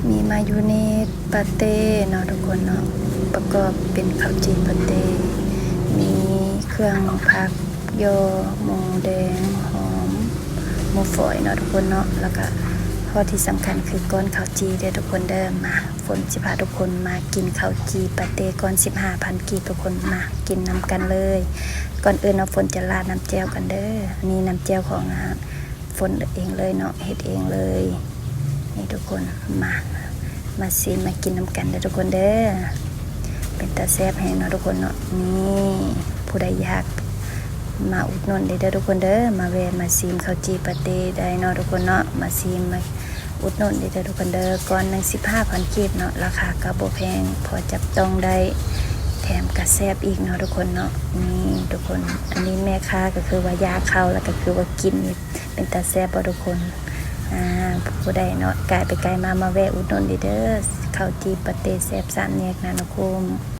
ມີມາຍອງເນສປາເຕ້ເນາະທຸກຄົນເນາະ ປະກອບເປັນເຂົ້າຈີ່ປາເຕ້ ມີເຄື່ອງຜັກ ຍໍ່ ໝູແດງ ຫອມ ໝູຝອຍເນາະທຸກຄົນເນາະ ແລ້ວກະຂໍ້ທີ່ສຳຄັນຄືກ້ອນເຂົ້າຈີ່ເດີທຸກຄົນເດີ. ມາ ຝົນຊິພາທຸກຄົນມາກິນເຂົ້າຈີ່ປາເຕ້ ກ້ອນສິບຫ້າພັນກີບທຸກຄົນ ມາກິນນຳກັນເລີຍ. ກ່ອນອື່ນເນາະ ຝົນຈະລາດນ້ຳແຈ່ວກັນເດີ. ອັນນີ້ນ້ຳແຈ່ວຂອງ ຝົນເອງເລີຍເນາະ ເຮັດເອງເລີຍ ນີ້ທຸກຄົນ. ມາ ມາຊີມມາກິນນຳກັນເດີທຸກຄົນເດີ. ເປັນຕາແຊບແຮງເນາະທຸກຄົນເນາະ. ນີ້ ຜູ້ໃດຢາກມາອຸດໜູນໄດ້ເດີທຸກຄົນເດີ ມາແວ່ມາຊີມເຂົ້າຈີ່ປາເຕ້ໄດ້ເນາະທຸກຄົນເນາະ ມາຊີມມາອຸດໜູນໄດ້ເດີທຸກຄົນເດີ. ກ້ອນໜຶ່ງສິບຫ້າພັນກີບເນາະ ລາຄາກໍບໍ່ແພງ ພໍຈັບຕ້ອງໄດ້ ແຖມກະແຊບອີກເນາະທຸກຄົນເນາະ. ນີ້ທຸກຄົນ ອັນນີ້ແມ່ຄ້າກໍຄືວ່າຢາກເຂົ້າ ແລ້ວກໍຄືວ່າກິນນີ້ ເປັນຕາແຊບບໍ່ທຸກຄົນ? ອາ ຜູ້ໃດເນາະ ກາຍໄປກາຍມາ ມາແວ່ອຸດໜູນເດີ ເຂົ້າຈີ່ປາເຕ້ແຊບສາມແຍກນານຸຄຸມ.